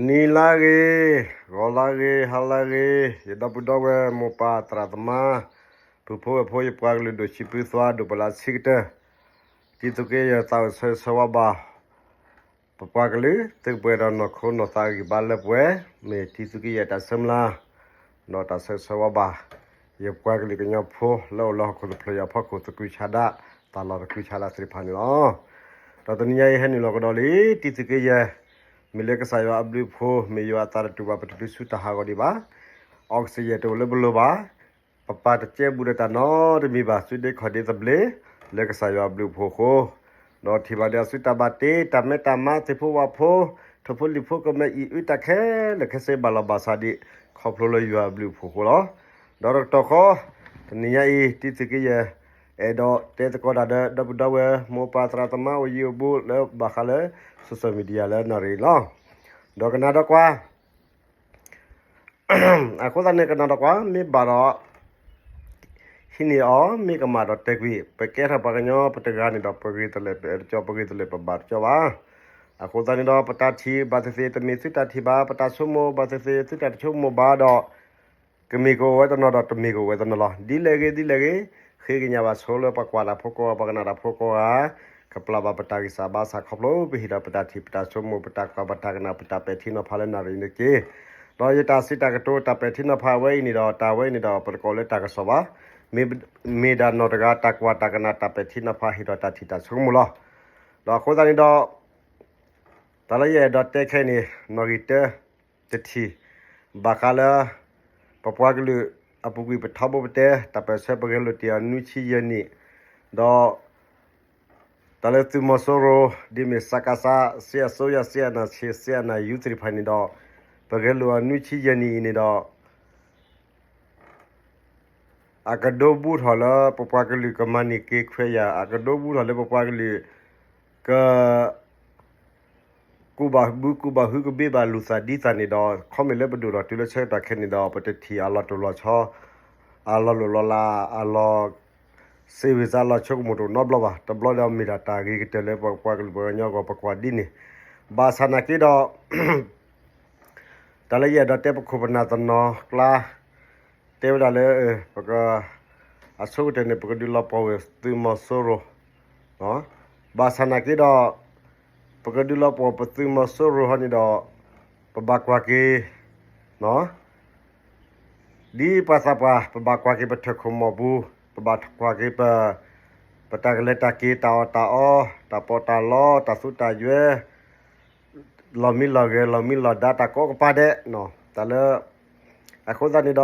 နံၤလၢဂ့ၤ, ဂီၤလၢဂ့ၤ, ဟါလၢဂ့ၤ, ယဒီပုၢ်ဒီဝဲၢ်မိၢ်ပၢ်သရၣ်သမါ, ပုၢ်ဖိဝဲၢ်ဖိ ယပှၤကလုာ်ဒိၣ်ဆံးဖုသဝီဒိၣ်ပလၢဆံးကတၢၢ်, တံသုးက့ယဲၢ်သးအိၣ်ဆၢဂ့ၤဆၢဝါဘၣ် ပပှၤကလုာ် သုကပှဲၤဒီးနီၢ်ခိနီၢ်သးဂံၢ်ဘါလၢပှဲၤ, မ့ၢ်တံသုးက့ယဲၢ်တၢ်ဆၢမုၢ်လၢ် ဒီးတၢ်ဆၢဂ့ၤဆၢဝါဘၣ် ယပှၤကလုာ်ကညီဖိလၢအိၣ်လၢဟီၣ်ခိၣ်တဖျၢၣ်အံၤအဖီခိၣ် သကုၤဆးဒး, သးလီၤသကုၤဆးဒးသ့ၣ်တဖၣ်န့ၣ်လီၤ. ဒီးတနံၤညါအံၤဟဲနုာ်လီၤကဒီးလံ တံသုးက့ယဲၢ်, မ့ၢ်လၢကစၢ်ယွၤအဘျုးအဖှိၣ် မ့ၢ်ယွၤအသးတတူၢ်ဘၣ် ပတတုၤဆူတၢ်ဟးဂီၤဒံးဘၣ်, အီကစၢၢ်ယဲၢ်တအိၣ်လၢပလိၤဘၣ်, ပပၢ်တကဲဘူးဒီးတၢ်နီတမံၤဘၣ် စုဒ့ခီၣ်ဒ့သဘျ့ လၢကစၢ်ယွၤအဘျုးအဖှိၣ်အဃိ, ဒီးထံၣ်ဘၣ်ဒံးအစုတၢ်ဘၣ်တ့ တၢ်မဲတၢ်မါ သ့ၣ်ဖိဝၣ်ဖိ, ထိၣ်ဖိလံၣ်ဖိ ကမဲအံၤအုတၢ်ခဲလၢာ်ခဲဆ့ဘၣ်လီၤဘၣ်စးဒံး ခီဖျိလၢယွၤအဘျုးအဖှိၣ်အဃိလီၤ. ဒီးတကတီၢ်ဃီ, တနံၤညါအံၤ တံသုးက့ယဲၢ် အဲၣ်ဒိးတဲသကိးတၢ်ဒီး ဒီပုၢ်ဒီဝဲၢ် မိၢ်ပၢ်သရၣ်သမါအိၣ်ယံၤအိၣ်ဘူးလၢဘၣ်ဃးလၢ social media လၢနၣ်ရံၣ်လီၤ. ဒီးကနၣ်ဒီးကွၢ် အဃိသတးန့ၣ် ကနၣ်ဒီးကွၢ် မ့ၢ်ဘၣ်ဒီး ဟံးန့ၢ်အီၤ, မ့ၢ်ကမၣ်ဒီးတဲကွံာ်, ပကဲထီၣ်ပှၤကညီပတဂၤန့ၣ်ဒီး ပဂ့ၤတလၢာ် ပအဲၣ်တကီ, ပဂ့ၤတလၢာ် ပဘၣ်တကီဘၣ်. အဃိသတးန့ၣ်ဒီး ပတၢ်ထံၣ်ဘၣ်သ့ၣ်သ့ၣ် တမ့ၢ်သုတၢ်ထံၣ်ဘၣ်, ပတၢ်ဆိကမိၣ်ဘၣ်သ့ၣ်သ့ၣ် သုတၢ်တဆိကမိၣ်ဘၣ်ဒီး ကမ့ၢ်ကအိၣ်ဝဲတနီၤဒီး တမ့ၢ်ကအိၣ်ဝဲတနီၤလီၤ. ဒ်လဲၣ်ဂ့ၤ ဒ်လဲၣ်ဂ့ၤ, ဃ့ကညးဘၣ်ဆိလၢပှၤကွၢ်တၢ်ဖိကိးဂၤ, ပှၤကနၣ်တၢ်ဖိကိးဂၤ, ကပျၢ်ဘၣ်ပတၢ်ဂံၢ်စၢ်ဘါစၢ်ခီဖျိ ပဟ့ၣ်ဒီးပတၢ်ထံၣ်ပတၢ်ဆိကမိၣ် ပတၢ်ကွၢ်ပတၢ်ကနၣ် ပတၢ်ပဲာ်ထံနီၤဖးလၢနၣ်ရံၣ်န့ၣ်တက့ၢ်. ဒီးယတၢ်စံးတၢ်ကတိၤ တၢ်ပဲာ်ထံနီၤဖးဝဲအံၤန့ၣ်ဒီး တၢ်ဝဲအံၤန့ၣ်ဒီး ပတကိးလၢတၢ်ကစီၣ်ဘၣ်. မ့ၢ်, မ့ၢ်ဒၣ်နီၢ်တဂၤတၢ်ကွၢ်တၢ်ကနၣ် တၢ်ပဲာ်ထံနီၤဖး ဟ့ၣ်ဒီးတၢ်ထံၣ်တၢ်ဆိကမိၣ်လီၤ. ဒီးအဃိသတးန့ၣ်ဒီး တၢ်လၢယအဲၣ်ဒိးတဲခဲအံၤန့ၣ် နီၣ်ဂံၢ်တၢ တထံၣ် ဘၣ်ဃးလၢ ပပှၤကလုာ်အပူၤကွံာ်ပထီဘိပတဲ တၢ်ပၢၢ်ဆၢပဂဲၤလိာ်တ့ၢ်အနွံဆံယဲၢ်နံၣ်, ဒီး တၢ်လၢသုးမီၤစိရိၤ ဒ်မ့ၢ် စကစ, စစ်အစိုးရ, စစ်အာဏာရှင်, စစ်အာဏာယူၢ်သ့ၣ်တဖၣ်န့ၣ်ဒီး ပဂဲၤလိာ်အနွံဆံယဲၢ်နံၣ်အံၤန့ၣ်ဒီး အကဒိဘူးထီၣ်လၢပပှၤကလုာ်ကမၤန့ၢ်က့ၤခွဲးယာ်, အကဒိဘူးထီၣ်လၢပပှၤကလုာ် က ကူၣ်ဘၣ်ဘုကူၣ်ဘၣ်ဟု ကဘ့ဘၣ်လူၤသးဒ်သိးန့ၣ်ဒီး ခီမ့ၢ်လၢပဒိၣ်ထီၣ်တုၤလၢဆၢကတီၢ်ခဲအံၤန့ၣ်ဒီး ပတထံၣ်အလီၤတိၢ်လီၤဆီ အလီၤလိၢ်လီၤလး အလီၤ စ့ဝံၤစးလီၤဆိကမိၣ်တအိၣ်နီတဘျီဘၣ်. တဘျီဒီးမ့ၢ်ဒၣ်တၢ်ဂ့ၤကတၢၢ်လၢပပှၤကလုာ်ပှၤကညီအဂီၢ် ပကွၢ်ဒ်န့ၣ်, ဘၣ်ဆၣ်နာ်က့ဒီး တၢ်လၢယအဲၣ်ဒိးတဲပခိၣ်ပနၢ်တနီၤကျါ တဲဝဲဒၣ်လၢ ပက အဆိကတၢၢ်န့ၣ် ပကဒုးလီၤပှီၢ်ဝဲသုးမီၤစိရိၤ, ဘၣ်ဆၣ်နာ်က့ဒီး ပကဒုးလီၤပှီၢ်ပသုးမီၤစိရိၤဟီန့ၣ်ဒီး ပဘၣ်ကွၢ်က့ၤ ဒ်ပှၤသးပှၢ် ပဘၣ်ကွၢ်က့ၤပထၢၣ်ခိၣ်မီၢ်ပူၤ, ပဘၣ်ကွၢ်က့ၤပ ပတၢ်ကလဲၤတၢ်က့ၤ တၢ်အီၣ်တၢ်အီ တၢ်ပီးတၢ်လီ တၢ်သူတၢ်ယွဲ လီၢ်မံလီၢ်ဂဲၤ လီၢ်မံလီၢ်ဒါ တၢ်ကိးကပၤဒဲး တၢ်လၢ အဃိသတးန့ၣ်ဒီး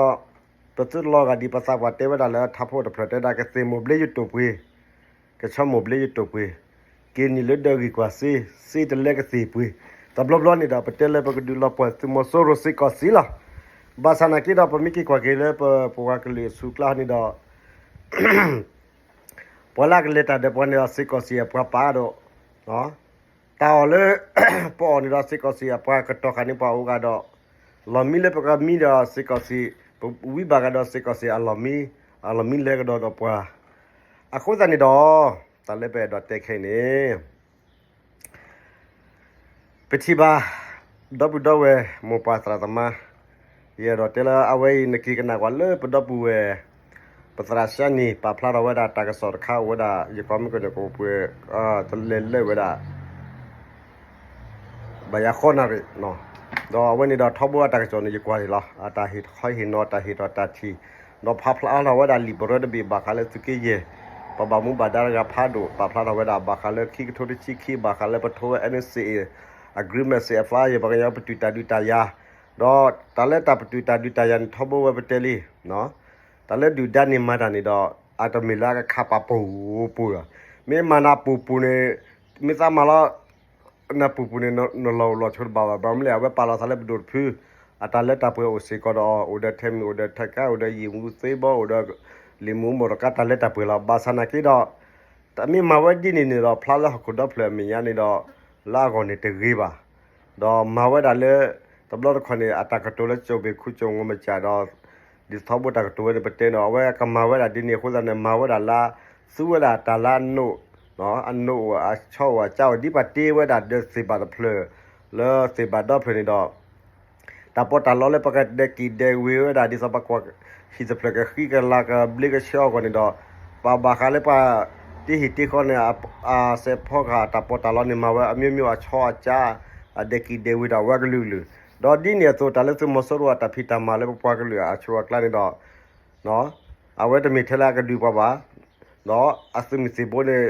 ပသုတလီၤဂာ်ဒံး ပသးပှၢ်တဲဝဲဒၣ်လၢထါဖိတဖျၢၣ်တဲဒၣ် ကသ့ၣ်မိၢ်ဘျ့ယတိၢ်ပှ့ၤ, ကဆီမိၢ်ဘျ့ယတိၢ်ပှ့ၤ, က့ၤနံၣ်လၢဒၢးဂံၢ်ကွၢ်စ့ စ့တလဲကသ့ၣ်ပှ့ၤ, တဘျီဘျီန့ၣ်ဒီး ပတဲလၢပကဒုးလီၤပှီၢ်သုးမီၤစိရိၤစ့ၢ်ကီးစ့ၢ်လီၤ. ဘၣ်ဆၣ်နာ်က့ဒီး ပမ့ၢ်က့ၤကွၢ်က့ၤလၢပပှၤကလုာ်အဆူၣ်ကျါန့ၣ်ဒီး ပှၤလၢအကလဲၤတၢ်ဒီးပှၤန့ၣ်ဒီး စ့ၢ်ကီးစ့ၢ်အပှၤပာ်ဒီး တၢ်အီၣ်လၢ ပအီၣ်န့ၣ်ဒီး စ့ၢ်ကီးစ့ၢ်အပှၤကတီၤဃာ်န့ၢ်ပှၤအိၣ်ဂၤဒီး လီၢ်မံလၢပကမံဒီး စ့ၢ်ကီးစ့ၢ် ပဝံဘၣ်ဂၤဒီး စ့ၢ်ကီးစ့ၢ်အလီၢ်မံ အလီၢ်မံလဲၤကဒီးဒီးပှၤ. အဃိသတးန့ၣ်ဒီး တၢ်လၢပအဲၣ်ဒိးတဲခဲအံၤန့ၣ် ပထံၣ်ဘၣ် ဒီပုၢ်ဒီဝဲၢ် မိၢ်ပၢ်သရၣ်သမါ, ယအဲၣ်ဒိးတဲလၢအဝဲအံၤ နက့ၤကနၣ်ကွၢ်လၢပဒီပုၢ်ဝဲၢ် ပသရၣ်ၡါနံၤ ပာ်ဖျါထီၣ်ဝဲဒၣ်တၢ်ကစီၣ်တခါအိၣ်ဝဲဒၣ် ယကွၢ်မ့ၢ်ကန့ၣ် ကပှဲၤ တလဲၤလၢာ်ဝဲဒၣ် ဘၣ်ယၤဃီနၣ်ရံၣ်, ဒီးအဝဲန့ၣ်ဒီးထီဘိအတၢ်ကစီၣ်န့ၣ် ယကွၢ်န့ၣ်လီၤ. အတၢ်ဟ့ၣ်ခီဟ့ၣ်နီၤ တၢ်ဟ့ၣ်ထီၣ်တၢ်ထံၣ်, ဒီးပာ်ဖျါထီၣ်ဝဲဒၣ်လံာ်ပရၢတဘ့ၣ်ဘၣ်ဃးလၢသုးက့ယဲၢ် ပဘၣ်မူဘၣ်ဒါတဂၤဖးဒိၣ် ပာ်ဖျါထီၣ်ဝဲဒၣ်ဘၣ်ဃးလၢခံကထိတဆံခံ ဘၣ်ဃးလၢပထိဝဲ NCA agreement စ့ၢ်အဖျါ ယပှၤကညီပတုာ်တၢ်ဒုးတၢ်ယၤ, ဒီးတၢ်လၢတၢ်ပတုာ်တၢ်ဒုးတၢ်ယၤန့ၣ် ထီဘိဝဲပတဲလံ တၢ်လၢဒုၣ်ဒါန့ၣ်မၤတၢ်န့ၣ်ဒီး အတမ့ၢ်လၢအကခးပာ်ပူၤပူၤလီၤ. မ့ၢ်မၤနၤပူၤပူၤန့ၣ် မ့ၢ်သးမၤလီၤ နပူၤပူၤန့ၣ် နလီၢ်အိၣ်လီၢ်ဆိတဘၣ်ဘၣ်. ဘၣ်မနုၤလဲၣ် အဝဲပာ်လီၤသးလၢပဒိၣ်တဖု အတၢ်လၢတၢ်ပှဲၤအိၣ်စ့ၢ်ကီးဒီး အိၣ်ဒီးထဲမံၤ အိၣ်ဒီးထဲကါ အိၣ်ဒီးယံာ်မူသ့ဘီ အိၣ်ဒီးလံာ်မူမီၢ်တကါ တၢ်လၢတၢ်ပှဲၤလီၤ. ဘၣ်ဆၣ်နာ်က့ဒီး တမ့ၢ်မၤဝဲဒ်န့ၣ်န့ၣ်ဒီး ဖျါလၢဟီၣ်ခိၣ်ဒီဖျၢၣ်အမဲာ်ညါန့ၣ်ဒီး လၢအဂီၢ်န့ၣ်တဂ့ၤဘၣ်. ဒီးမၤဝဲဒၣ်လၢ တဘျီတခီၣ်န့ၣ် အတၢ်ကတိၤလၢ ကၠိၣ်ဘ့ၣ်ခူကၠိၣ်ငိၢ်မစၢ်ဒီး ဒ်ထီဘိတၢ်ကတိၤဝဲန့ၣ် ပတဲန့ၣ် အဝဲကမၤဝဲဒၣ်ဒ်န့ၣ်အဃိသတးန့ၣ် မၤဝဲဒၣ်လၢ သူဝဲဒၣ်တၢ်လၢအနိး အနိးအိၣ်အဆီအိၣ်အကါအိၣ် ဒ်ပှၤတ့ဝဲဒၣ်ဒီးသ့ၣ်ဘၣ်တဖျၢၣ် လၢသ့ၣ်ဘၣ်ဒီဖျၢၣ်န့ၣ်ဒီး တၢ်ပီးတၢ်လီလၢပကဒဲးကံၣ်ဒဲးဝ့ၤဝဲဒၣ် ဒ်သိးပကွၢ်ဟံၣ်သဖျၢၣ်ကဃံကလၤကဘျ့ကဆှီအဂီၢ်န့ၣ်ဒီး ပဘၣ်ဃးလၢပှၤတ့ဟံၣ်တ့ဃီန့ၣ် အစဲးဖီကဟၣ်တၢ်ပီးတၢ်လီန့ၣ် မၤဝဲအမျိုးမျိုးအဆီအကျါ အဒဲးကံၣ်ဒဲးဝ့ၤဒီးဝဲကလုာ်ကလုာ် ဒီးဒ်န့ၣ်အသိး တၢ်လၢသုးမီၤစိရိၤအတၢ်ဖံးတၢ်မၤလၢပပှၤကလုာ်အဆိအကျါန့ၣ်ဒီး အဝဲတမ့ၢ်ထဲလၢအကဒုးပှၤဘၣ် ဒီးအသုးမုၢ်သံၣ်ဘိန့ၣ်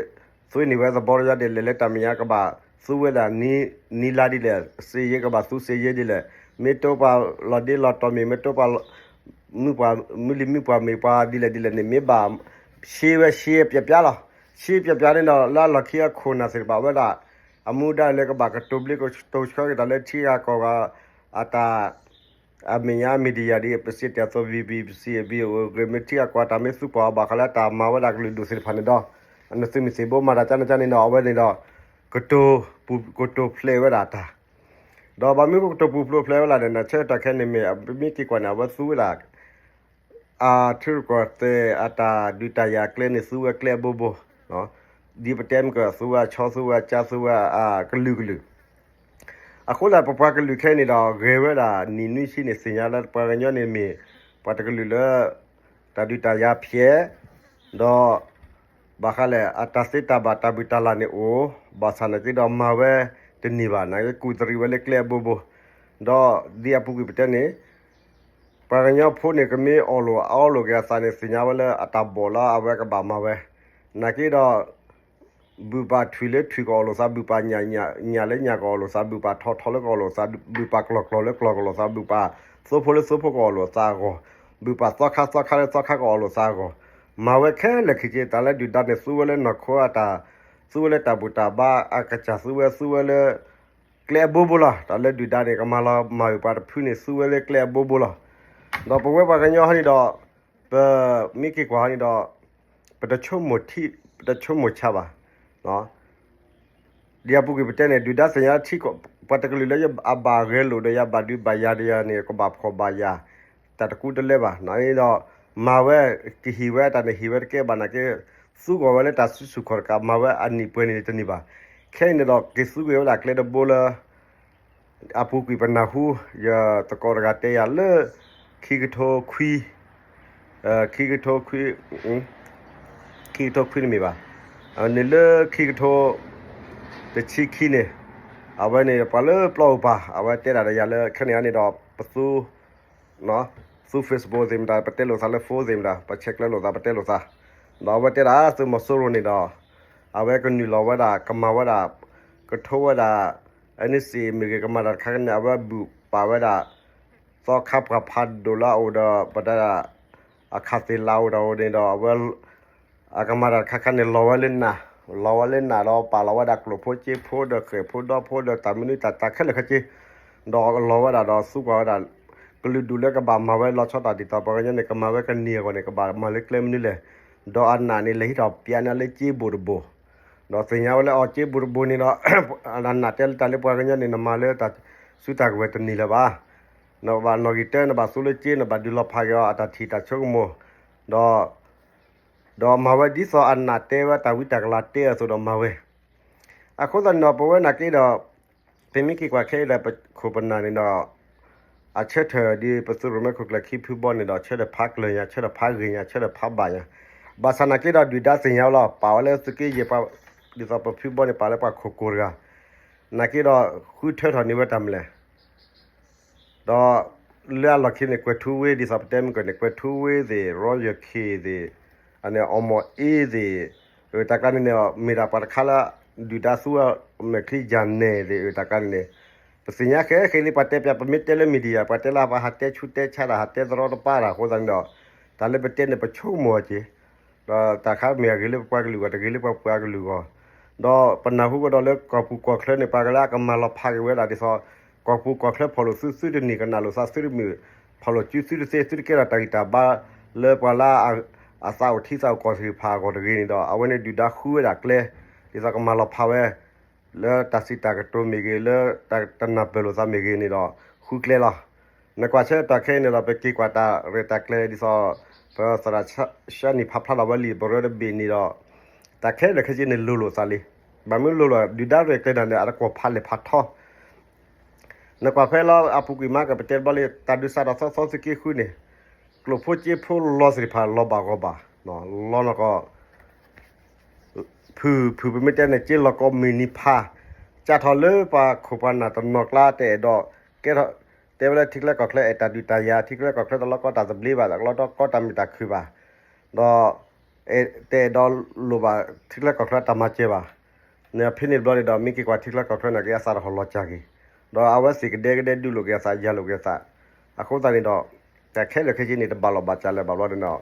သွ့န့ၢ်ဝဲသဘီတယါဒ်လဲၣ် လၢတၢ်မဲာ်ညါကဘၣ်သူဝဲဒၣ်နံၤလါဒ်လဲၣ် စ့ယဲကဘၣ်သူစ့ယဲဒ်လဲၣ် မ့ၢ်တိပှၤလီၤဒ့လီၤတီၤမ့ၢ် မ့ၢ်တိပှၤ မုၢ်ပှၤမုၢ်လံၤမုၢ်ပှၤမ့ၢ်ပှၤဒ်လဲၣ်ဒ်လဲၣ်န့ၣ် မ့ၢ်ဘၣ်ရှဲဝဲရှဲပျဲးပျဲးလီၤ. ရှဲပျဲးပျဲးန့ၣ်ဒီး လၢအလီၢ်ခံအခိၣ်နၢ်သ့ၣ်တဖၣ်ဝဲဒၣ် အမူဒါလၢကဘၣ်ကတိၤဘျ့ကတိၤဆှၢက့ၤတၢ်လၢထံဂၤကီၢ်ဂၤ အတၢ် အမဲာ်ညါ media ဒ် ပစံးတၢ်သိး ဗီအိၣ် ဂ့ၤ မ့ၢ်ထံဂၤကီၢ်ဂၤတၢ်မ့ၢ်သူပှၤအီၤဘၣ်ဃးလၢတၢ်မၤဝဲဒၣ်ကလုာ်ဒူၣ်သ့ၣ်တဖၣ်န့ၣ်ဒီး အနသုးမုၢ်သံၣ်ဘိမၤတၢ်ကန့ၣ်ကန့ၣ်ဒီး အဝဲန့ၣ်ဒီး ကတိၤပူၤ ကတိၤဖျဲးဝဲဒၣ်တၢ် ဒီးဘၣ်မနုၤကတိၤပူၤဖျဲးဝဲဒၣ်ဒီး နဆၢကတီၢ်ခဲအံၤန့ၣ်မ့ၢ် မ့ၢ်က့ၤကွၢ်န့ၣ် အဝဲသူဝဲဒၣ် အထံရူၢ်ကီၢ်သဲးအတၢ်ဒုးတၢ်ယၤကျဲန့ၣ် သူဝဲကျဲအဘိဘိ ဒ်ပတဲမ့ၢ်က သူဝဲအဆီ သူဝဲအကျါ သူဝဲအကလုာ်ကလုာ် အဃိသတး ပပှၤကလုာ်ခဲအံၤန့ၣ်ဒီး ဂဲၤဝဲဒၣ်နံၣ်နွံဆံန့ၣ် သ့ၣ်ညါလၢပှၤကညီန့ၣ်မ့ၢ် ပှၤတကလုာ်လၢ တၢ်ဒုးတၢ်ယၤဖျဲး ဒီး ဘၣ်ဃးလဲၣ် အတၢ်သ့တၢ်ဘၣ်တၢ်ဘုၣ်တၢ်လၢ်န့ၣ်အိၣ် ဘၣ်ဆၣ်နာ်က့ဒီးမၤဝဲတန့ၢ်ဘၣ် နာ်က့ကူၣ်တရံးဝဲလၢကျဲအဘိဘိ ဒီးဒ်အပူၤကွံာ်ပတဲန့ၣ် ပှၤကညီဖိန့ၣ် ကမ့ၢ်အီၣ်လိာ်အီလိာ်က့ၤအသးန့ၣ် သ့ၣ်ညါဝဲလၢအတၢ်ဘီၣ်လၢအဝဲကဘၣ်မၤဝဲ နာ်က့ဒီး ဘုၣ်ပာ်ထွံၣ်လၢထွံၣ်ကအီၣ်လိာ်သး ဘုၣ်ပာ်ညၣ်ညၣ်လၢညၣ်ကအီၣ်လိာ်သး ဘုၣ်ပာ်ထီထီလၢကအီၣ်လိာ်သး ဘုၣ်ပာ်ကျီၢ်ကျီၢ်လၢကျီၢ်ကအီၣ်လိာ်သး ဘုၣ်ပာ်သိဖိလၢသိဖိကအီၣ်လိာ်သးအဂီၢ် ဘုၣ်ပာ်သီခါသီခါလၢသီခါကအီၣ်လိာ်သးအဂီၢ် မၤဝဲခဲလၢာ်ခဲဆ့ တၢ်လၢဒုၣ်ဒါန့ၣ် သူဝဲလၢနီၢ်ခိအတၢ် သူဝဲလၢတၢ်ဘူၣ်တၢ်ဘါအကစၢ် သူဝဲ သူဝဲလၢ ကျဲအဘိဘိလီၤ. တၢ်လၢဒုၣ်ဒါန့ၣ် ကမၤလီၤမၢ်ဝဲပှၤတဖုန့ၣ် သူဝဲလၢကျဲအဘိဘိလီၤ. ဒီးပဝဲပှၤကညီဟီန့ၣ်ဒီး ပမ့ၢ်က့ၤကွၢ်ဟီန့ၣ်ဒီး ပတဆိကမိၣ်ထံ ပတဆိကမိၣ်ဆါဘၣ်. ဒ်အပူၤကွံာ်ပတဲန့ၣ် ဒုၣ်ဒါသ့ၣ်ညါထံကီၢ် ပှၤတကလုာ်လၢယဘၣ်ဂဲၤလိာ်ဒီးယဘၣ်ဒုးဘၣ်ယၤဒီးယၤန့ၣ် ကဘၣ်ဖှီၣ်ဘၣ်ယာ် တၢ်တကူတလဲဘၣ်. န့ၣ်ဒီး မၤဝဲ ကဟ့ၣ်ဝဲတၢ်န့ၣ်ဟ့ၣ်ဝဲတကဲဘၣ်နာ်က့ သူကီၢ်ဝဲလၢတၢ်စုဆူၣ်ခီၣ်တကး မၤဝဲအနံၣ်ပှဲၤန့ၣ်တန့ၢ်ဘၣ်. ခဲအံၤန့ၣ်ဒီး က့ၤသူက့ၤဝဲဒၣ်ကျဲတဘိလၢ အပူၤကွံာ်ပနၢ်ဟူ ယသကိးတဂၤတဲယၤလၢ ခံကထိခွံ ခံကထိခွံ ခံကထိခွံတမ့ၢ်ဘၣ်. န့ၣ်လၢခံကထိ တဆံခံန့ၣ် အဝဲန့ၣ်ပှၤလၢပျီအိၣ်ပၤ အဝဲတဲဒၣ်ဒီးယၤလၢ ခဲန့ၣ်န့ၣ်ဒီး ပသူ သူ Facebook သ့ၣ်မတၤ ပတဲလိာ်သးလၢ phone သ့ၣ်မတၤ ပဆဲးကျၢလိာ်သး ပတဲလိာ်သး ဒီးအဝဲတဲဒၣ်သုးမီၤစိရိၤန့ၣ်ဒီး အဝဲကနုာ်လီၤဝဲဒၣ် ကမၤဝဲဒၣ် ကထိဝဲဒၣ် NCA မ့ၢ်ဂ့ၤ ကမၤတၢ်တခါန့ၣ် အဝဲဘူၣ်ပာ်ဝဲဒၣ် သီခါပှၤဖးဒိၣ်လၢအအိၣ်ဒီး ပတဲဒၣ် အခးသ့ၣ်လၢအအိၣ်ဒီးအအိၣ်န့ၣ်ဒီး အဝဲ အကမၤတၢ်တခါခါန့ၣ် လီၤဝဲလၢနၢ် လီၤဝဲလၢနၢ်ဒီး ပာ်လီၤဝဲဒၣ်ကျိၣ်ဖိစ့ဖိဒီးဃဲၣ်ဖိဒီဖိဒီးတၢ်မနုၤတၢ်တၢ်ခဲလၢာ်ခဲဆ့ ဒီးလီၤဝဲဒၣ်ဒီးသူကွၢ်ဝဲဒၣ် ကလုာ်ဒူၣ်လၢကဘၣ်မၤဝဲလီၤဆီတၢ်ဒ်သိးပှၤကညီန့ၣ် ကမၤဝဲကန့ၢ်အဂီၢ်န့ၣ် ကဘၣ်မၤလၢကျဲမနုၤလဲၣ် ဒီးအနးန့ၣ် လဲၤဟံးထီၣ်ပျးန့ၢ်လၢကၠ့ဘူးတဘိ ဒီးသ့ၣ်ညါဝဲလၢအီၤကၠ့ဘူးတဘိန့ၣ်ဒီး အနးတဲလၢတၢ်လၢပှၤကညီန့ၣ် နမၤလၢတၢ်စုတၢ်ကဝဲၤတန့ၢ်လၢၤဘၣ် နဘၣ်နီၣ်ဂံၢ်တၢ နဘၣ်သူလၢကၠ့ နဘၣ်ဒုးလီၤဖးက့ၤအီၤအတၢ်ထံၣ်တၢ်ဆိကမိၣ် ဒီး ဒီးမၤဝဲဒ်သိးအနးတဲဝဲတၢ်ဝံတၢ်ကလၤတဲအသိးဒီးမၤဝဲ အဃိသတးန့ၣ်ဒီး ပဝဲနာ်က့ဒီး ပမ့ၢ်က့ၤကွၢ်ခဲအံၤဒီး ပခိၣ်ပနၢ်န့ၣ်ဒီး အဆၢထၢၣ်ဒ်ပသုးရိၣ်မဲခိၣ်ကျၢၢ်ခံဖုဘီန့ၣ်ဒီး ဆၢထၢၣ်ဖးကျၢၢ်ညါ ဆၢထၢၣ်ဖးဂ့ၤညါ ဆၢထၢၣ်ဖးဘၣ်ညါ ဘၣ်ဆၣ်နာ်က့ဒီးဒုၣ်ဒါသ့ၣ်ညါဝဲလီၤ ပာ်ဝဲလၢသုးက့ယဲၢ်ပှၤ ဒ်သိးပဖုဘီန့ၣ် ပာ်လၢပှၤခိၣ်ကိၢ်တဂၤ နာ်က့ဒီးဃုထၢထီၣ်န့ၢ်ဝဲတၢ်မနုၤလဲၣ် ဒီးလၢအလီၢ်ခံန့ၣ် ကွဲၤထူဝ့ ဒ်သိးပတဲမ့ၢ်ကန့ၣ် ကွဲၤထူဝ့သ့ၣ် ရီယၢၢ်ခ့ၣ်သ့ၣ် အန့ၣ် အီၣ်မီၣ်အ့သ့ၣ် တၢ်ကျါန့ၣ်န့ၣ် မ့ၢ်ဒၣ်ပှၤတခါလၢ ဒုၣ်ဒါသူဝဲမဲာ်ချံယၤနဲၣ်သ့ၣ် တၢ်ကျါန့ၣ်န့ၣ် ပသ့ၣ်ညါခဲခဲလံ ပှၤတဲပျး ပမ့ၢ်တဲလၢ media ပှၤတဲလၢပှၤဟးတဲဆူၣ်တဲဆါတၢ် ဟးတဲသရီတပါတၢ်အဃိသတးန့ၣ်ဒီး တၢ်လၢပတဲန့ၣ် ပဆိကမိၣ်အီၤက့ၤ ဒီးတၢ်ခါမ့ၢ်အဂ့ၤလၢပပှၤကလုာ်အဂီၢ် တဂ့ၤလၢပပှၤကလုာ်အဂီၢ်, ဒီးပနၢ်ဟူကဒီးလၢကီၢ်ပူၤကီၢ်ချၢန့ၣ် ပှၤကလၢအကမၤလီၤဖးက့ၤဝဲဒၣ်ဒ်သိး ကီၢ်ပူၤကီၢ်ချၢဖီၣ်လိာ်သု သုတန့ၢ်ကနၣ်လိာ်သး သုတမုာ်ဖီၣ်လိာ်စု သုတသ့ သုတကဲထီၣ်တၢ်ဂံၢ်တၢ်ဘါ လၢပှၤလၢအသးအိၣ်ထံသးအိၣ်ကီၢ်သ့ၣ်တဖၣ်အဂီၢ်တဂ့ၤန့ၣ်ဒီး အဝဲန့ၣ်ဒုၣ်ဒါဃုဝဲဒၣ်ကျဲ ဒ်သိးကမၤလီၤဖးဝဲ လၢတၢ်စံးတၢ်ကတိၤမ့ၢ်ဂ့ၤ လၢတၢ်တနၢ်ပၢၢ်လိာ်သးမ့ၢ်ဂ့ၤန့ၣ်ဒီး ဃုကျဲလီၤ. နကွၢ်ဆၢကတီၢ်ခဲအံၤန့ၣ်ဒီး ပက့ၤကွၢ်တၢ်ရဲၣ်တၢ်ကျဲၤဒ်သိး ပသရၣ်ၡါနံၣ်ဖးဖျါလီၤဝဲလံာ်ပရၢတဘ့ၣ်န့ၣ်ဒီး တၢ်ခဲလၢာ်ခဲဆ့န့ၣ်လိၤလိာ်သးလံ. ဘၣ်မနုၤလိၤလိာ် ဒုၣ်ဒါရဲၣ်ကျဲၤတၢ်န့ၣ် အတကွီၢ်ဖးလဲၢ်ဖးထီ နကွၢ်ဖဲလီၤအပူၤကွံာ်မး ကပတဲတဘျီလံ တၢ်ဒုးစးထီၣ်သီသီသုးက့ဃုန့ၣ် ကျိၣ်ဖိစ့ဖိလီၤသ့ၣ်တဖၣ်လီၤဘၣ်ဂီၢ်ဘၣ်, လီၤနီၢ်ကီၢ် ဖုၣ်ဖုၣ်ပမ့ၢ်တဲန့ၣ် က့လီၤကီၢ်မုၢ်နံၤဖး, ကၢ်ထီၣ်လၢပှၤခိၣ်ပှၤနၢ်တနီၤကျါ တအဲၣ်ဒိးကဲထီၣ်, တဲဝဲလၢထံချၢကီၢ်ချၢအဲၣ်တၢ်ဒုးတၢ်ယၤ ထံချၢကီၢ်ချၢတလီၤကီတၢ်သဘျ့ဘၣ် တလီၤကီတၢ်မုာ်တၢ်ခုၣ်ဘၣ်, ဒီး တအဲၣ်ဒိးလိၣ်ဘၣ်ထံချၢကီၢ်ချၢတၢ်မၤစၢၤဘၣ်, န့ၣ်ဖဲန့ၣ်တဘျီန့ၣ်ဒီး မ့ၢ်က့ၤကွၢ်ထံချၢကီၢ်ချၢန့ၣ်က့ၤအသးတဟီၣ်လီၤစၢ်က့ၤ, ဒီးအဝဲသ့ၣ်ကဒဲကဒဲဒုးလိာ်က့ၤအသး ယၤလိာ်က့ၤအသး, အဃိသတးန့ၣ်ဒီး တၢ်ခဲလၢာ်ခဲဆ့န့ၣ် တဘၣ်လီၢ်ဘၣ်စးလၢၤဘၣ်ဘျီန့ၣ်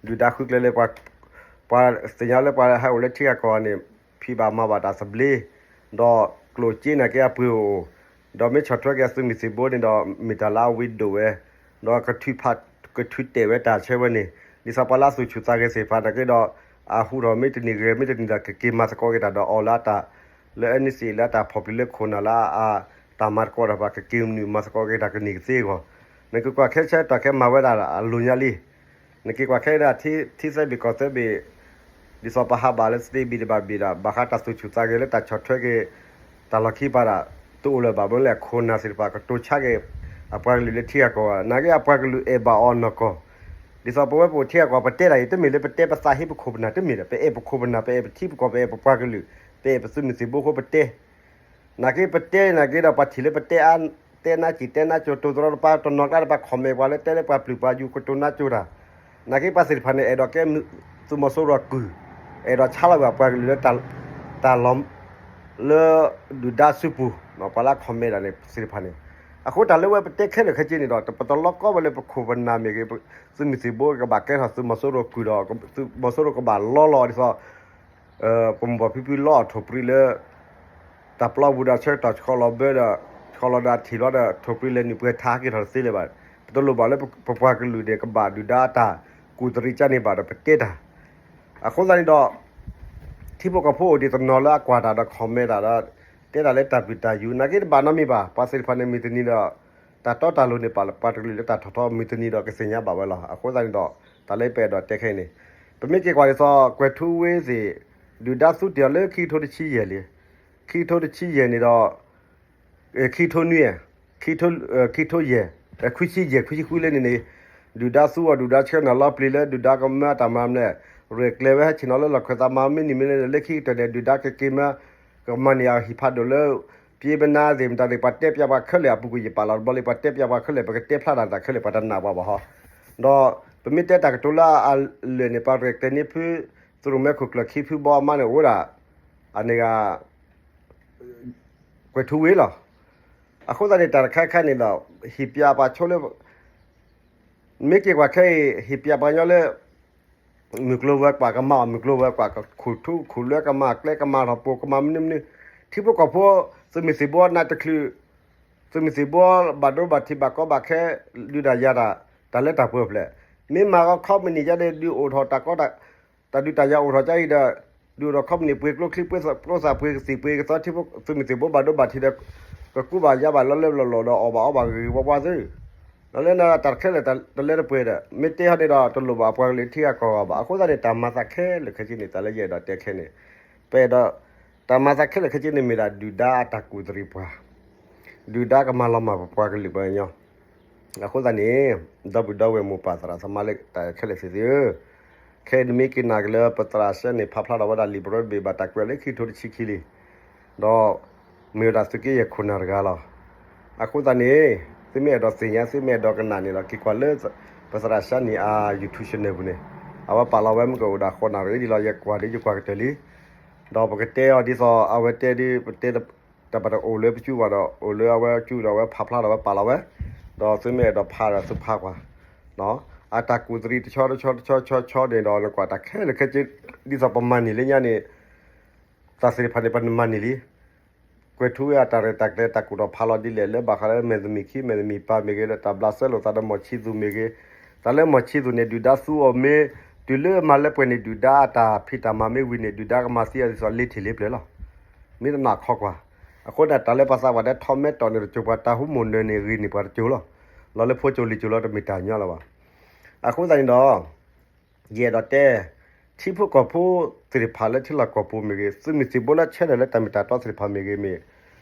ဒီး ဒုၣ်ဒါဃုကျဲလၢ ပှၤသ့ၣ်ညါလၢပှၤဟဲအိၣ်လၢထံဂၤကီၢ်ဂၤန့ၣ် ဖံးဘၣ်မၤဘၣ်တၢ်သဘျ့, ဒီးကျိၣ်စ့န့ၣ်က့ၤအပှ့ၤအိၣ်, ဒီးမ့ၢ်ဆီၣ်ထွဲက့ၤအသုးမုၢ်သံၣ်ဘိန့ၣ်ဒီး မ့ၢ်တၢ်လၢအဝံဒိၣ်ဝဲ, ဒီးကထုးဖး ကထုးတဲာ်ဝဲတၢ်ဆၢဝဲန့ၣ် ဒ်သိးပှၤလၢအသူၣ်ဆူၣ်သးဂဲၤသ့ၣ်တဖၣ်န့ၣ်က့ၤဒီး အဟူထီၣ်မ့ၢ်တနံၤဂ့ၤ မ့ၢ်တနံၤဒီး ကက့ၤမၤသကိးက့ၤတၢ်ဒီးအီၤလၢအတၢ် လၢ NCA လၢအတၢ်ဖီၣ်ပျံၤလၢခိၣ်နၢ်လၢအ တၢ်မၤသကိးတၢ်တဖၣ် ကက့ၤနုာ်မၤသကိးက့ၤတၢ်ကန့ၢ်ကသ့အဂီၢ်, နကကွၢ်ခဲဆၢတၢ်ခဲမၤဝဲဒၣ်အလိၤညါလံ. နက့ၤကွၢ်ခဲဒၣ်ထံသၢဘ့ၣ်ကီၢ်သၢဘ့ၣ်, ဒ်သိးပဟးဘၣ်လၢသ့ဘ့ၣ်တဘၣ်ဘ့ၣ်ဒီး ဘၣ်ဃးတၢ်သူၣ်ဆူၣ်သးဂဲၤလၢတၢ်ဆီၣ်ထွဲက့ၤ တၢ်လီၢ်ခံပၤဒၣ် တအိၣ်လၢၤဘၣ် မ့ၢ်လၢခိၣ်နၢ်သ့ၣ်တဖၣ်ကတိၤဆါက့ၤ အပှၤကလုာ်လၢထံဂၤကီၢ်ဂၤ နာ်က့အပှၤကလုာ်အဲၣ်ဘၣ်အီၤနီၢ်ကီၢ်, ဒ်သိးပဝဲပအိၣ်ထံဂၤကီၢ်ဂၤ ပတဲတၢ်အံၤ တမ့ၢ်လၢပတဲပသးဟ့ပခိၣ်ပနၢ် တမ့ၢ်ဒီး ပအဲၣ်ပခိၣ်ပနၢ် ပအဲၣ်ပထံပကီၢ် ပအဲၣ်ပပှၤကလုာ် ပအဲၣ်ပသုးမုၢ်သံၣ်ဘိအဃိပတဲ နာ်က့ပတဲနာ်က့ဒီး ပှၤထံၣ်လၢပတဲအါ တဲနါစံၣ်တဲနါကၠိ တိၤသရီတပၤ တနီၤကျါတပၤ comment ပှၤလၢတဲလၢပှၤပျုၢ်ပှၤယူၤကတိၤနါကၠိတၢ်, နာ်က့ပှၤသ့ၣ်တဖၣ်န့ၣ် အဲၣ်ဒိးကဲသုးမီၤစိရိၤအကုၢ်, အဲၣ်ဒိးဆါလီၤကွံာ်ပှၤကလုာ်လၢတၢ်လီၢ် လၢဒုၣ်ဒါစုပူၤ ပှၤလၢအ comment တၢ်န့ၣ်သ့ၣ်တဖၣ်န့ၣ်, အဃိတၢ်လၢဝဲပတဲခဲလၢာ်ခဲဆ့န့ၣ်ဒီး ပတလီၤကီဝဲလၢပခိၣ်ပနၢ်မ့ၢ်ဂ့ၤ, သုးမုၢ်သံၣ်ဘိကဘၣ်ကဲထီၣ်သုးမီၤစိရိၤကုၢ်ဒီး သုးမီၤစိရိၤကဘၣ်လီလီၤဒ်သိး ပမိၢ်ပၢ်ဖံဖုလီအီၣ်ထိၣ်ပြံလၢ တၢ်ပျီပူၤဒီးဆၢကတီၢ်ဆှီလီၤဘၢဒီး ဆှီလီၤဒီးအထံၣ်လီၤဒီး ထိၣ်ပြံလဲၤနုာ်ပှဲၤထါက့ၤထီၣ်တသ့လၢၤဘၣ်. ပတလိၣ်ဘၣ်လၢပပှၤကလုာ်န့ၣ် ကဘၣ်ဒုၣ်ဒါအတၢ်ကူၣ်တရံးကန့ၢ်ဘၣ်ဒီးပတဲတၢ်. အဃိသတးန့ၣ်ဒီး ထံဖိကီၢ်ဖိအိၣ်ဒံးတနီၤလၢအကွၢ်တၢ်ဒီး comment တၢ်ဒီး တဲတၢ်လၢတၢ်ပျုၢ်တၢ်ယူၤ နာ်က့တဘၣ်နီတမံၤဘၣ်. ပှၤသ့ၣ်တဖၣ်န့ၣ်မုၢ်တနံၤဒီး တၢ်တီတၢ်လိၤန့ၣ် ပှၤတကလုာ်လၢတၢ်ထီၣ်ထီမုၢ်တနံၤဒီးကသ့ၣ်ညါဘၣ်ဝဲလီၤ. အဃိသတးန့ၣ်ဒီး တၢ်လၢပအဲၣ်ဒိးတဲခဲအံၤန့ၣ် ပမ့ၢ်က့ၤကွၢ်ဒ်သိး ကွဲၤထူဝ့သ့ၣ် ဒုၣ်ဒါသူတ့ၢ်အီၤလၢခံကထိတဆံယဲၢ်လံ. ခံကထိတဆံယဲၢ်န့ၣ်ဒီး ခံကထိနွံ, ခံကထိယဲၢ်, ခွံဆံယဲၢ် ခွံဆံဃုလၢန့ၣ်န့ၣ် ဒုၣ်ဒါသူအီၤ ဒုၣ်ဒါဆှၢနၤလီၤပျံၤလၢ ဒုၣ်ဒါကမၢတၢ်မၤမနုၤလဲၣ်, ရဲၣ်ကျဲၤဝဲဟဲဆ့ၣ်နီၤလၢလီၢ်ခၢၣ်သးမၤမ့ၢ်နံၤမ့ၢ်န့ၣ် လၢခံကတၢၢ်န့ၣ် ဒုၣ်ဒါကက့ၤမၢ ကမၤန့ၢ်အဟံၣ်ဖးဒိၣ်လၢ ပျ့ပနါသ့ၣ်မတၤသ့ၣ် ပှၤတဲပျးပှၤခဲလၢာ် အပူၤကွံာ်ယပာ်လီၤတဘျီလံ ပှၤတဲပျးပှၤခဲလၢာ် ပကတဲဖျါတၢ်တၢ်ခဲလၢာ် ပှၤတနာ်ပှၤဘၣ်ဟီ. ဒီးပမ့ၢ်တဲတၢ်ကတိၤလၢအလၢာ်န့ၣ် ပှၤရဲၣ်ကျဲၤန့ၢ်ဖု သရူးမဲခိၣ်ကျၢၢ်ခံဖုဘီအမါန့ၣ်အိၣ်ဒၣ် အန့ၣ်ဂ့ၤ ကွဲၤထူဝ့လီၤ. အဃိသတးန့ၣ် တၢ်တခါခါန့ၣ်ဒီး ဟ့ၣ်ပျးပှၤဆိလၢ မ့ၢ်က့ၤကွၢ်ခဲအံၤ ဟ့ၣ်ပျးပှၤကညီလၢ မုၢ်ကျိၤဝဲၤကွာ် ကမၤအီၣ်မုၢ်ကျိၤဝဲၤကွာ် ကခူၣ်ထူကခူၣ်လွဲ ကမၤကျဲ ကမၤထီၣ်ပိာ် ကမၤမနုၤမနုၤ ထံဖိကီၢ်ဖိ သုးမုၢ်သံၣ်ဘိနးတချုး သုးမုၢ်သံၣ်ဘိဘၣ်ဒိဘၣ်ထံးဘၣ်ကီဘၣ်ခဲ ဒုးတၢ်ယၤတၢ် တၢ်လၢတၢ်ပှဲၤဖျဲး မ့ၢ်မၤဂီၤခီပနံၣ်ယါဒီး ဒုးအိၣ်ထီၣ်တၢ်ကီ တၢ်ဒုးတၢ်ယၤအိၣ်ထီၣ်ကါအံၤဒီး ဒုးအိၣ်ထီၣ်ခီပနံၣ် ပှ့ၤကျိချံ ပှ့ၤသးပှ့ၤကသံၣ်ပှ့ၤကသီ ထံဖိ သုးမုၢ်သံၣ်ဘိဘၣ်ဒိဘၣ်ထံးဒီး ကကူဘၣ်ယါဘၣ်လီၤလၢလီၢ်လီၢ်ဒီး အီၣ်ဘၣ်အီဘၣ်ဂ့ၤဂ့ၤဝါဝါသု လီၤလၢနတၢ်ခဲလၢာ်တၢ်လၢတပှဲၤဒီး မ့ၢ်တဲဟီန့ၣ်ဒီး တလိၣ်ဘၣ်အပှၤကလုာ်ထံဂၤကီၢ်ဂၤဘၣ်. အဃိသတးန့ၣ် တၢ်မၤသးခဲလၢာ်ခဲဆ့န့ၣ် တၢ်လၢယအဲၣ်ဒိးတဲခဲန့ၣ် ပအဲၣ်ဒိး တၢ်မၤသးခဲလၢာ်ခဲဆ့န့ၣ် မ့ၢ်ဒၣ်ဒုၣ်ဒါအတၢ်ကူၣ်တရံးပှၤ ဒုၣ်ဒါကမၤလီၤမၢ်ပပှၤကလုာ်ပှၤကညီ အဃိသတးန့ၣ် ဒီပုၢ်ဒီဝဲၢ်မိၢ်ပၢ်သရၣ်သမါလၢတၢ်ခဲလၢာ်သ့ၣ်သုဧၢ, ခဲအံၤနမ့ၢ်က့ၤနာ်က့ၤလၢပသရၣ်စဲန့ၣ် ဖးဖျါထီၣ်ဝဲဒၣ်လံာ်ပရၢတဘ့ၣ်ဘၣ်တၢ်ကွဲးလၢခံကထိတဆံခံလံ, ဒီးမ့ၢ်ဝဲဒၣ်သုးက့ယဲၢ်ခိၣ်နၢ်တဂၤလီၤ. အဃိသတးန့ၣ် သုမ့ၢ်အဲၣ်ဒိးသ့ၣ်ညါ သုမ့ၢ်အဲၣ်ဒိးကနၣ်န့ၣ်ဒီး က့ၤကွၢ်လၢ ပသရၣ်စဲန့ၣ်အ YouTube channel ပူၤန့ၣ် အဝဲပာ်လီၤဝဲမ့ၢ်ကအိၣ်ဒၣ်ဃိးနၣ်ရံၣ်ဒ်လီၤ ယကွၢ်ဒီးယကွၢ်ကတၢၢ်လံ ဒီးပကတဲအီၤဒ်သိးအဝဲတဲဒ် ပတဲ တၢ်ဘၣ်တအိၣ်လၢပစုပူၤဒီး အိၣ်လၢအဝဲစုဒီး အဝဲဖးဖျါဒီး အဝဲပာ်လီၤဝဲ, ဒီးသုမ့ၢ်အဲၣ်ဒိးဖးဒီးသုဖးကွၢ်, အတၢ်ကူၣ်တရံးတဆီတဆီတဆီတဆီတဆီန့ၣ်ဒီး နကွၢ်တၢ်ခဲလၢာ်ခဲဆ့ ဒ်သိးပမၤန့ၢ်လၢညါန့ၣ် တၢ်သ့ၣ်တဖၣ်န့ၣ် ပနမၤန့ၢ်လံ. ကွဲၤထူဝ့အတၢ်ရဲၣ်တၢ်ကျဲၤတၢ်ကူၣ်ထီၣ်ဖးလီၤဒ်လဲၣ် လၢဘၣ်ဃးလၢမဲာ်သမံးခံမဲာ်သမံးပၢ်မ့ၢ်ဂ့ၤ ဒီးတၢ်ဘျးစဲလိာ်သးဒီးမီၢ်ဆံသူၣ်မ့ၢ်ဂ့ၤ, တၢ်လၢမီၢ်ဆံသူၣ်န့ၣ် ဒုၣ်ဒါသူအီၤမ့ၢ် တုၤလၢမၤလၢပှဲၤန့ၣ် ဒုၣ်ဒါအတၢ်ဖံးတၢ်မၤမ့ၢ်ဝံၤန့ၣ် ဒုၣ်ဒါကမၤသံအီၤဒ်သိးလ့ထံၣ်လ့ပျၢၤလီၤ. မ့ၢ်တနာ်ခီကွၢ်. အဃိန့ၣ် တၢ်လၢပှၤသးပှၢ်တဲထီၣ်မဲာ်တီၢ်န့ၣ်တစိၤ ပှၤတၢ်ဟူမိၣ်နၢၤန့ၣ် ဂ့ၤန့ၢ်ပှၤတစိၤလီၤ. လီၤလၢဖိစိၤလံၤစိၤလီၤ တမ့ၢ်တၢ်ညီလၢၤဘၣ်. အဃိသတးန့ၣ်ဒီး ယအဲၣ်ဒိးတဲ ထံဖိကီၢ်ဖိသ့ၣ်တဖၣ်လၢထံလီၢ်ကီၢ်ပူၤမ့ၢ်ဂ့ၤ, သုးမုၢ်သံၣ်ဘိလၢဆၢထၢၣ်လၢတၢ်မ့ၢ်တၢ်တီသ့ၣ်တဖၣ်မ့ၢ်ဂ့ၤမ့ၢ်,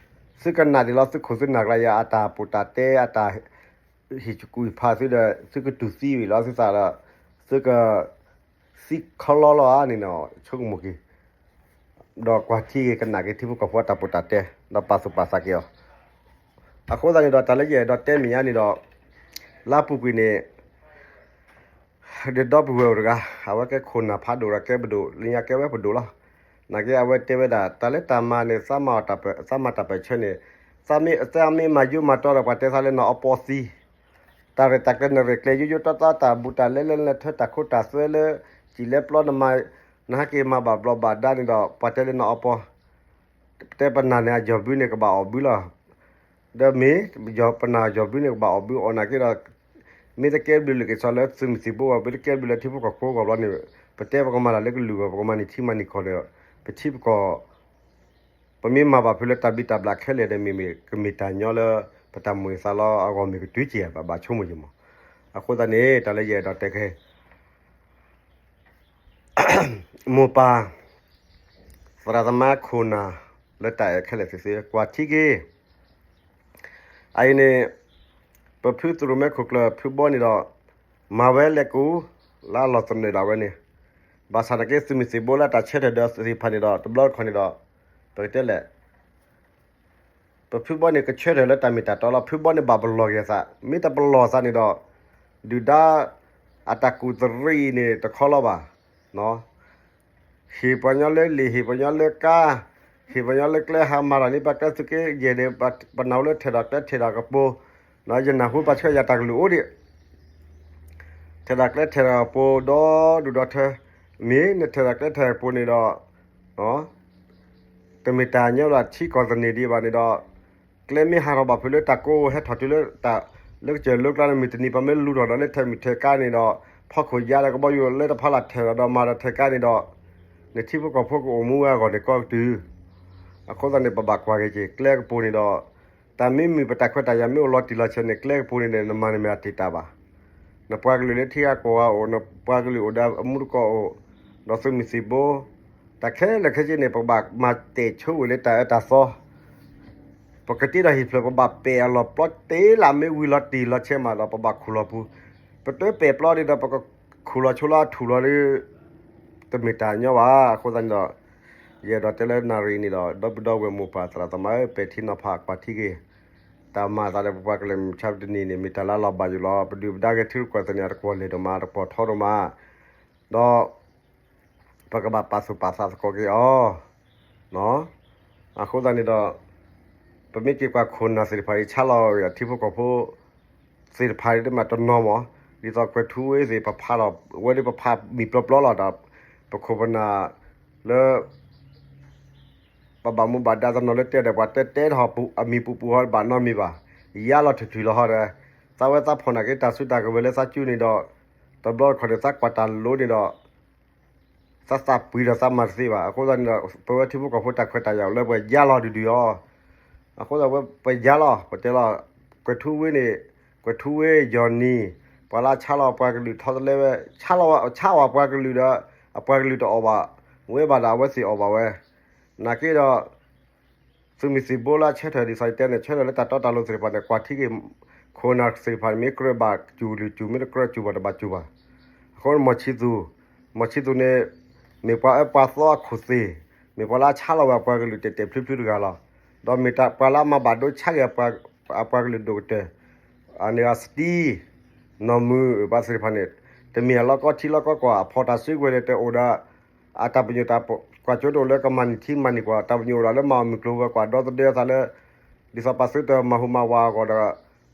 သုကနၣ်ဒံးလီၤ သုခိၣ်သုနၢ်ကျါယၤ အတၢ်ပူၤတၢ်တဲ အတၢ်ဟ့ၣ်ကူၣ်ဖးသုဒီး သုကတူၢ်သံဝံၤလီၤ သုသးဒီး သုက သံခီလီလီၤဧါန့ၣ်နီၤ ဆိကမိၣ်က့ၤ ဒီးကွၢ်ထံက့ၤကနၣ်က့ၤထံဖိကီၢ်ဖိအတၢ်ပူၤတၢ်တဲ ဒီးပာ်သူၣ်ပာ်သးက့ၤအီၤ. အဃိသတးန့ၣ်ဒီး တၢ်လၢယအဲၣ်ဒိးတဲမဲာ်ညါန့ၣ်ဒီး လါပူၤကွံာ်န့ၣ် ဒီးဒီပုၢ်ဝဲၢ်အိၣ်တဂၤ အဝဲကဲခိၣ်နၢ်ဖးဒိၣ်ဒီးကဲပဒိၣ် လၢညါကဲဝဲပဒိၣ်လီၤ. နာ်က့အဝဲတဲဝဲဒၣ် တၢ်လၢတၢ်မၤန့ၣ် သးမၤတၢ်ပၢၢ်ဆၢန့ၣ် သးမ့ၢ်မၤယိမၤတီဒီး ပှၤတဲသးလၢနအီပီသံ တၢ်ရဲၣ်တၢ်ကျဲၤနရဲၣ်ကျဲၤယိယိတီတီ တၢ်ဘူးတၢ်လဲလၢနထၢတၢ်ခိတၢ်သွဲလၢ စံၣ်လဲပျီနမၤ နဟဲက့ၤမၤဘၣ်ဘျီးဘၣ်ဒါန့ၣ်ဒီး ပှၤတဲလၢနအီပီ တဲပနၢ်န့ၣ် အယီၢ်ဘုန့ၣ်ကဘၣ်အီၣ်ဘုလီၤ. ဒီးမ့ၢ် ပနၢ်ယီၢ်ဘုန့ၣ်ကဘၣ်အီၣ်ဘုအီၣ်နာ်က့ဒီး မ့ၢ်တကဲဘျုးလၢက့ၤဆီလၢသုးမုၢ်သံၣ်ဘိဂီၢ် မ့ၢ်တကဲဘျုးလၢထံဖိကီၢ်ဖိဂီၢ်ဘျီန့ၣ် ပတဲပကမၤတၢ်လၢကလုာ်ဂီၢ် ပကမၤန့ၢ်ထံမၤန့ၢ်ကီၢ်ဒီး ပထံပကီၢ် ပမ့ၢ်မၤဘၣ်ဖုးလၢတၢ်ဘံၣ်တၢ်ဘျၣ်ခဲလၢာ်န့ၣ် မ့မ့ၢ်ကမ့ၢ်တၢ်ညီလၢ ပတၢ်မိၣ်သးလီအဂီၢ်မ့ၢ်ကတုၤက့ၤ ပဘၣ်ဆိကမိၣ်ယမီၢ်. အဃိသတးန့ၣ် တၢ်လၢယအဲၣ်ဒိးတဲခဲ မိၢ်ပၢ် သရၣ်သမါခိၣ်နၢ် လၢတၢ်အဲၣ်ခဲလၢာ်သ့ၣ်သ့ၣ် ကွၢ်ထံက့ၤ အအံၤန့ၣ် ပဖုသရိၣ်မဲခိၣ်ကျၢၢ်ဖုဘီန့ၣ်ဒီး မၤဝဲလဲၤကူ လၢအလီၢ်သနၢၣ်ဒၣ်ဝဲန့ၣ် ဘၣ်ဆၣ်နာ်က့သုးမုၢ်သံၣ်ဘိလၢတၢ်ဆၢထၢၣ်ဒီးသ့ၣ်တဖၣ်န့ၣ်ဒီး တဘျီတခီၣ်န့ၣ်ဒီး ပကတဲလဲၣ် ပဖုဘီန့ၣ်ကဆၢထၢၣ်လၢတၢ်မ့ၢ်တၢ်တီလီၤ. ဖုဘီန့ၣ်ဘၣ်ပလီၢ်က့ၤအသး မ့ၢ်တပလီၢ်သးန့ၣ်ဒီး ဒုၣ်ဒါ အတၢ်ကူၣ်သရံးအံၤန့ၣ်တခီလီၤဘၣ်. ဟ့ၣ်ပှၤညီလၢလံာ် ဟ့ၣ်ပှၤညီလၢကါ ဟ့ၣ်ပှၤညီလၢကျဲ ဟးမၤတၢ်န့ၣ် ပှၤကျဲသုးက့ယဲၢ်န့ၣ် ပနၢ်အိၣ်လၢထဲးထီၣ်ကျဲထဲးထီၣ်ကပူၤ ယနၢ်ဟူပှၤဆှၢယၤတၢ်ကလုၢ်အိၣ်ဒံး ထဲးထီၣ်ကျဲထဲးထီၣ်ကပူၤ ဒီဒူၣ်ဒီထၢ မ့ၢ်နထဲးထီၣ်ကျဲထဲးထီၣ်ကပူၤန့ၣ်ဒီး တမ့ၢ်တၢ်ညီဘၣ်ထံကီၢ်သန့ၤဒံးဘၣ်န့ၣ်ဒီး ကျဲမ့ၢ်ဟးထီၣ်ဘၣ်ဖုးလၢတၢ်ကိးဟဲထီၣ်တုၤလၢ လၢကစၢၢ်လိကျါန့ၣ် မုၢ်တနံၤပှၤမ့ၢ်လူၤထီၣ်ဒီးလၢထဲးမုၢ်ထဲးကါန့ၣ်ဒီး ဖီခိၣ်ယါဒီးကဘီယူၤလၢတဖီလာ်ထဲးထီၣ်ဒီးမၤဒီးထဲးကါန့ၣ်ဒီး နထံဖိကီၢ်ဖိကအိၣ်မူဝဲအဂီၢ်န့ၣ်ကီကတုၤ အဃိသတးန့ၣ် ပဘၣ်ကွၢ်က့ၤက့ၤ ကျဲကပူၤန့ၣ်ဒီး တၢ်မ့ၢ်မုာ်ပတၢ်ခွဲးတၢ်ယာ်မ့ၢ်အိၣ်လီၤတံၢ်လီၤဆဲးန့ၣ် ကျဲကပူၤန့ၣ်ဒီး နမၤန့ၢ်မ့ၢ်အတံာ်တၢ်ဘၣ်. နပှၤကလုာ်လၢထံဂၤကီၢ်ဂၤအိၣ် နပှၤကလုာ်အိၣ်ဒီးအမူတကီၢ်အိၣ် ဒီးသုးမုၢ်သံၣ်ဘိ တၢ်ခဲလၢာ်ခဲဆ့န့ၣ် ပကဘၣ်မၤတဲာ်ဆိဝဲလၢတၢ်အၢတၢ်သီ ပကတ့ထီၣ်ဟံၣ်ဖျၢၣ် ပဘၣ်ပဲာ်အလီၢ်ပျီတ့လၢ်မ့ၢ်ဝံၤလီၤတံၢ်လီၤဆဲးမးဒီး ပဘၣ်ခူၣ်လီၤပူၤ ပတပဲာ်ပျီဒံးဒီး ပကခူၣ်လီၤဆိလီၤအထူၣ်လီၤဒီး တမ့ၢ်တၢ်ညီဘၣ်. အဃိသတးန့ၣ်ဒီး ယအဲၣ်ဒိးတဲလၢနၣ်ရံၣ်န့ၣ်ဒီး ဒီပုၢ်ဒီဝဲၢ်မိၢ်ပၢ်သရၣ်သမါဧၢ ပဲာ်ထံနီၤဖးကွၢ်ထံက့ၤ တၢ်မၤအသးဒီးပပှၤကလုာ်မုၢ်ဆါတနံၤန့ၣ် မ့ၢ်တၢ်လၢအလီၤဘၣ်ယိၣ်လီၤ. ပဒုၣ်ပဒါဂဲၤထံရူၢ်ကီၢ်သန့ၤ အတကွီၢ်လဲၢ်ဒိၣ်မး အတကွီၢ်ထီဒိၣ်မး ဒီး ပကဘၣ်ပာ်သူၣ်ပာ်သးသကိးက့ၤအီၤ အဃိသတးန့ၣ်ဒီး ပမ့ၢ်က့ၤကွၢ်ခိၣ်နၢ်သ့ၣ်တဖၣ်အံၤ ဆါလီၤဝဲအထံဖိကီၢ်ဖိသ့ၣ်တဖၣ်ဒ်မးတနီၤမး ဒ်သိးကွဲၤထူဝ့သ့ၣ် ပဖးဒီးဝဲဒ်ပဖးမံၤပျီပျီလီၤဒီး ပခိၣ်ပနၢ်လၢ ပဘၣ်မူဘၣ်ဒါတနီၤလၢတဲဒီးပှၤတဲတဲထီၣ်အမံၤပူၤပူၤဟီဘၣ်နီတမံၤဘၣ် ယါလီၤထုးထုးလီၤဟီဒီး သးဝဲသးဖီၣ်နာ်က့တၢ်စုတၢ်ကဝဲၤလၢသးစုန့ၣ်ဒီး တဘျီတခီၣ်န့ၣ် သးကွၢ်တၢ်လိၤန့ၣ်ဒီး သးသးပှံၤဒီးသးမၤတသ့ဘၣ်. အဃိသတးန့ၣ်ဒီး ပဝဲထံဖိကီၢ်ဖိတၢ်ခွဲးတၢ်ယာ်အိၣ်လၢပှၤယါလီၤဒုးဒုးအီၤ အဃိသတးဝဲပှၤယါလီၤ ပတဲလီၤ ကွဲၤထူဝ့န့ၣ် ကွဲၤထူဝ့ ယီၢ်နံၤ ပှၤလၢအဆါလီၤပှၤကလုာ်ထီတလဲဝဲ ဆါလီၤဆါဝဲပှၤကလုာ်ဒီး အပှၤကလုာ်တအီၣ်ဘၣ် ဝဲဘၣ်ဒီးအဝဲသ့ၣ်အီၣ်ဘၣ်ဝဲ နာ်က့ဒီး သုးမုၢ်သံၣ်ဘိလၢအဆၢထၢၣ်ဒ်သိးယတဲန့ၣ် ဆၢထၢၣ်လၢတၢ်တီတၢ်လိၤသ့ၣ်တဖၣ်န့ၣ် ကွၢ်ထံက့ၤ ခိၣ်နၢ်သ့ၣ်တဖၣ်န့ၣ် မ့ၢ်ကြၢးဘၣ်စူၢ်လုၢ်စူၢ် မ့ၢ်တကြၢးစူၢ်ဘၣ်တဘၣ်စူၢ်ဘၣ်. အဃိန့ၣ် မီၢ်ဆံသူၣ် မီၢ်ဆံသူၣ်န့ၣ် မ့ၢ်ပှၤအၢပှၤသီအခိၣ်သ့ၣ် မ့ၢ်ပှၤလၢအဆါလီၤဝဲအပှၤကလုာ်တဲာ်တဲာ်ဖျုးဖျုးတဂၤလီၤ. ဒီးမ့ၢ်ပှၤလၢအမၤဘၣ်ဒိဆါက့ၤ အပှၤကလုာ်ဒိၣ်ကတၢၢ် အန့ၣ်အစတံ နီၢ်မုၢ်ဘၣ်သ့ၣ်တဖၣ်န့ၣ် တမ့ၢ်အလီၢ်ကီထံလီၢ်ကီကီၢ် အဖီၣ်တၢ်စုကဝဲၤန့ၣ် တအိၣ်ဒီး အတၢ်ပညိၣ်တၢ်ကွၢ်စိတအိၣ်လၢကမၤန့ၢ်ထံမၤန့ၢ်ကီၢ် တၢ်ပညိၣ်အိၣ်ဒၣ်လၢမၤအီၣ်မုၢ်ကျိၤဝဲၤကွာ် ဒီသဒၢသးလၢ ဒ်သိးပသုတမၤဟူးမၤဝးအဂီၢ်ဒီး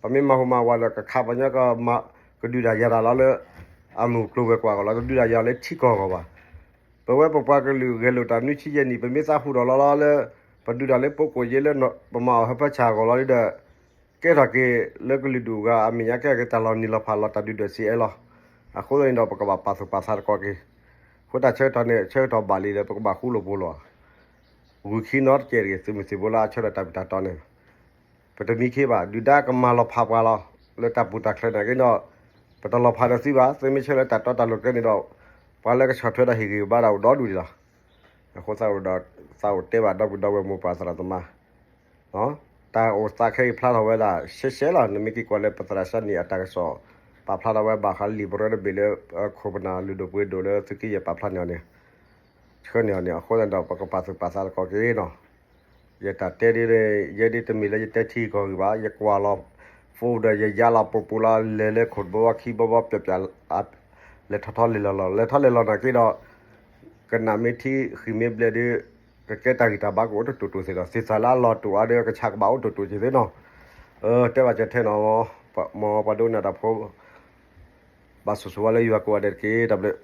ပမ့ၢ်မၤဟူးမၤဝးဒီး ကခးပှၤညီကမၤ ကဒုးတၢ်ယၤတၢ်လီၤလၢ အမုၢ်ကျိၤဝဲၤကွာ်အဂီၢ်လီၤ တဒုးတၢ်ယၤလၢထံကီၢ်အဂီၢ်ဘၣ်. ပဝဲပပှၤကလုာ်ဂဲၤလိာ်တၢ်နွံဆံယဲၢ်နံၣ် ပမ့ၢ်သးဟူးထီၣ်လီၤလီၤလၢ ပဒုးတၢ်လၢပကိၣ်ယဲလၢ ပမၤအီၣ်ဟၢဖၢဆၣ်အဂီၢ်လီၤဒီး ကဲထီၣ်က့ၤလၢကလုာ်ဒူၣ်အဂၤအမဲာ်ညါ ကဲထီၣ်က့ၤတၢ်လီၤနံၤလီၤဖးလီၤတၢ်ဒုးဒွဲၣ်စံးအဲလီၤ. အဃိသတးန့ၣ်ဒီး ပကဘၣ်ပာ်သူၣ်ပာ်သးသကိးက့ၤ အဃိတၢ်ဆၢကတီၢ်န့ၣ် ဆၢကတီၢ်ဘၣ်လံဒီး ပကဘၣ်ဃူလိာ်ဖိးလိာ် ဂုာ်ခံနီတကဲးတဂ့ၤ သုးမုၢ်သံၣ်ဘိလၢအဆၢထၢၣ်တၢ်မ့ၢ်တၢ်တီန့ၣ် ပတမံခ့ဘၣ် ဒုၣ်ဒါကမၤလီၤဖးပှၤလီၤ လၢတၢ်ပူၤတၢ်ချၢနာ်က့ဒီး ပတလီၤဖးဒီးသုဘၣ် သုမ့ၢ်ဆၢလၢတၢ်တီတၢ်လိၤကျဲန့ၣ်ဒီး ပှၤလၢကဆီၣ်ထွဲဒီးဟ့ၣ်ဂံၢ်ဘါဒီးအိၣ်ဒီဒူၣ်ဒံးလီၤ. အဃိသတးဒီး သးအိၣ်တဲဘၣ်ဒီပုၢ်ဒီဝဲၢ်မိၢ်ပၢ်သရၣ်သမါ တၢ်အိၣ်သးခဲအံၤဖျါထီၣ်ဝဲဒၣ် ရှဲရှဲလီၤ. နမ့ၢ်က့ၤကွၢ်လၢပသရၣ်စၢ်နံၣ်အတၢ်ကစီၣ် ပာ်ဖျါထီၣ်ဝဲဘၣ်ဃးလံာ်ပရၢတဘ့ၣ်လၢ ခိၣ်ပနၢ်လုၢ်ဒိၣ်ပှ့ၤဒိၣ်လၢသုးက့ယဲၢ်ပာ်ဖျါန့ၢ်အီၤန့ၣ် ဆှၢန့ၢ်အီၤန့ၣ် အဃိသတးဒီး ပကပာ်သူၣ်ပာ်သးသကိးက့ၤနီၤ. ယတၢ်တဲဒ်န့ၣ် ယဲဒ်တမ့ၢ်လၢယတဲထံကီၢ်ဂ့ၤဘၣ်, ယကွၢ်လီၤ phone ဒီးယယါလီၤပူၤပူၤလီၤ လဲၤလၢခိၣ်တဘီဘီခံဘီဘီပျၢ်ပျၢ် လဲၤထီၣ်ထီၣ်လဲၤလီၤလီၤ လဲၤထီၣ်လဲၤလီၤနာ်က့ဒီး ကနၣ်မ့ၢ်ထံဃံးမ့ၢ်ဘျဲၣ်ဒီး ကကဲတၢ်ဂံၢ်တၢ်ဘါကအိၣ်တတိာ်တိာ်သ့ဒီး သ့ၣ်သၣ်လၢအလီၤတိာ်အါဒီး ကဆါကဘၣ်အိၣ်တတိာ်တိာ်က့ၤသ့နီၤ. တဲဘၣ်စၢၤထဲနီၤ, မ်ပှၤဒိကနၣ်တၢ်ဖိ ဘၣ်ဆိၣ်ဂ့ၤဝဲလၢယွၤကိးဂၤဒဲးတက့ၢ်. တၢ်ဘျုး